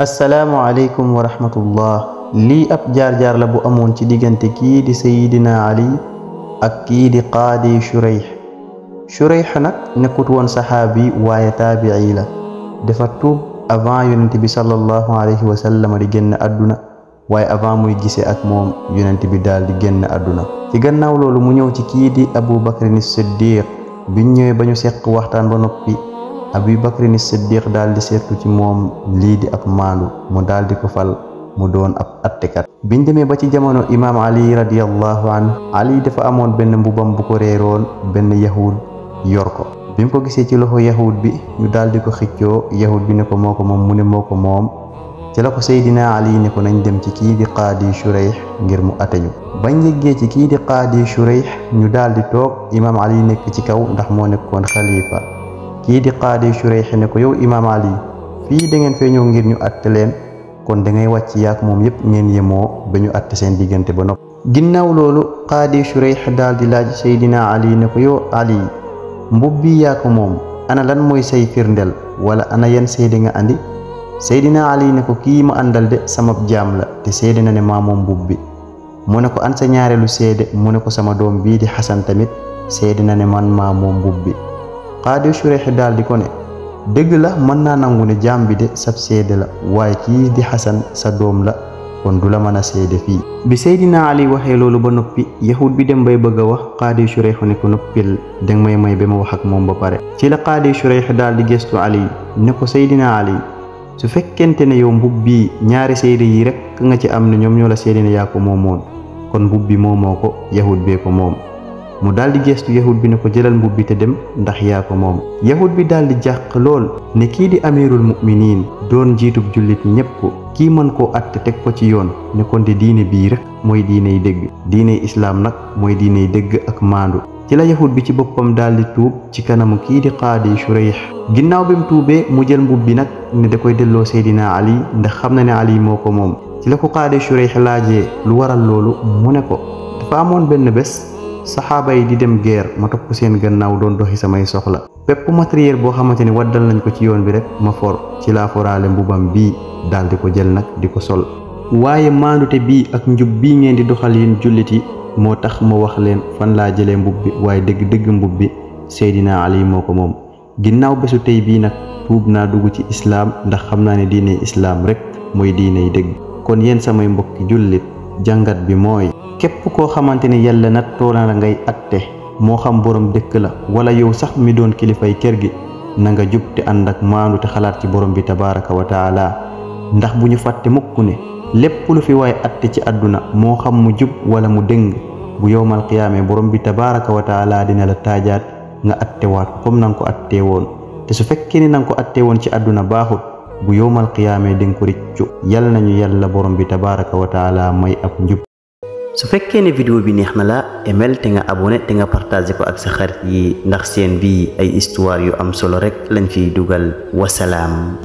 asalaamaaleykum wa rahmatullah. lii ab jaar-jaar la bu amoon ci diggante kii di sayidina ali ak kii di qaadi Shurayh nag nekkut woon saxaabi waaye taabi'i la. dafa tuub avant yonent bi sallallahu alayhi wa sallam di génn àdduna waaye avant muy gisee ak moom yonent bi daal di génn àdduna. ci gannaaw loolu mu ñëw ci kii di Abu Bakrin Siddiq. biñ ñëwee ba ñu seq waxtaan ba noppi Abu Bakrin Siddiq daal di seetlu ci moom lii di ak maandu mu daal di ko fal mu doon ab attekat. biñ demee ba ci jamono imaam Ali radiyallahu anhu, Ali dafa amoon benn mbubam bu ko réeroon benn yahud yor ko. bi mu ko gisee ci loxo yahud bi ñu daal di ko xëccoo, yahud bi ne ko moo ko moom, mu ne moo ko moom. ci la ko Seydina Ali ne ko nañ dem ci kii di qaadi Shurayh ngir mu atte ñu. bañ yeggee ci kii di qaadi Shurayh ñu daal di toog, imaam Ali nekk ci kaw ndax moo nekkoon xalifa. kii di qaadi Shurayh ne ko yow imaam Ali, fii da ngeen fee ñëw ngir ñu atte leen, kon da ngay wàcc yaak moom yépp ngeen yemoo ba ñu atte seen diggante ba noppi. ginnaaw loolu qaadi Shurayh daal di laaj Seydina Ali ne ko yow Ali, mbub bi yaa ko moom, ana lan mooy say firndel wala ana yan seede nga andi? Seydina Ali ne ko kii ma àndal de sama jaam la te seede na ne maa moom mbub bi. mu ne ko an sa ñaareelu seede? mu ne ko sama doom bii di Xasan tamit seede na ne man maa moom mbub bi. qaadi Shurayh daal di ko ne dëgg la mën naa nangu ne jaam bi de sab seede la, waaye kii di Xasan sa doom la, kon du la mën a seede fii. bi Seydina Ali waxee loolu ba noppi, yahud bi dem bay bëgg a wax, qaadi Shurayh ne ko noppil, danga may ba ma wax ak moom ba pare. ci la qaadi Shurayh daal di gestu Ali ne ko Seydina Ali, su fekkente ne yow mbub bii ñaari seede yi rek nga ci am ne ñoom ñoo la seede ne yaa ko moomoon, kon mbub bi moomoo ko, yahud bee ko moom. mu daal di gestu yahud bi ne ko jëlal mbub bi te dem ndax yaa ko moom. yahud bi daal di jàq lool ne kii di amirul muminin doon jiitub jullit ñépp, kii mën koo atte teg ko ci yoon, ne kon de diine bii rek mooy diiney dëgg, diiney islaam nag mooy diiney dëgg ak maandu. ci la yahud bi ci boppam daal di tuub ci kanamu kii di qaadi Shurayh. ginnaaw bi mu tuubee mu jël mbub bi nag ne da koy delloo Seydina Ali ndax xam na ne Ali moo ko moom. ci la ko qaadi Shurayh laajee lu waral loolu, mu ne ko dafa amoon benn bés saxaaba yi di dem guerre, ma topp seen gannaaw doon doxi samay soxla. bépp matériel boo xamante ni waddal nañ ko ci yoon bi rek ma for, ci laa foraale mbubam bii daal di ko jël nag di ko sol. waaye maandute bii ak njub bii ngeen di doxal yéen jullit yi moo tax ma wax leen fan laa jëlee mbub bi, waaye dëgg-dëgg mbub bi Seydina Ali moo ko moom. ginnaaw bésu tey bii nag tuub naa dugg ci islaam ndax xam naa ne diine islaam rek mooy diiney dëgg. kon yéen samay mbokki jullit, jàngat bi mooy képp koo xamante ni yàlla nattoo na la ngay atte, moo xam borom dëkk la wala yow sax mi doon kilifay kër gi, na nga jub te ànd ak maandu te xalaat ci borom bi tabaraka wa taala. ndax bu ñu fàtte mukk ne lépp lu fi waay atte ci àdduna, moo xam mu jub wala mu dëng, bu yowmal qiyaame borom bi tabaraka wa taala dina la taajaat nga attewaat comme na nga ko attee woon. te su fekkee ni na nga ko attee woon ci àdduna baaxut, bu yowmal qiyaame dinga ko riccu. yal nañu yàlla borom bi tabaraka wa taala may ab njub. su fekkee ne vidéo bi neex na la, aimel te nga abonné te nga partagé ko ak sa xarit yi, ndax seen bii ay histoire yu am solo rek lañ fiy dugal. wasalaam.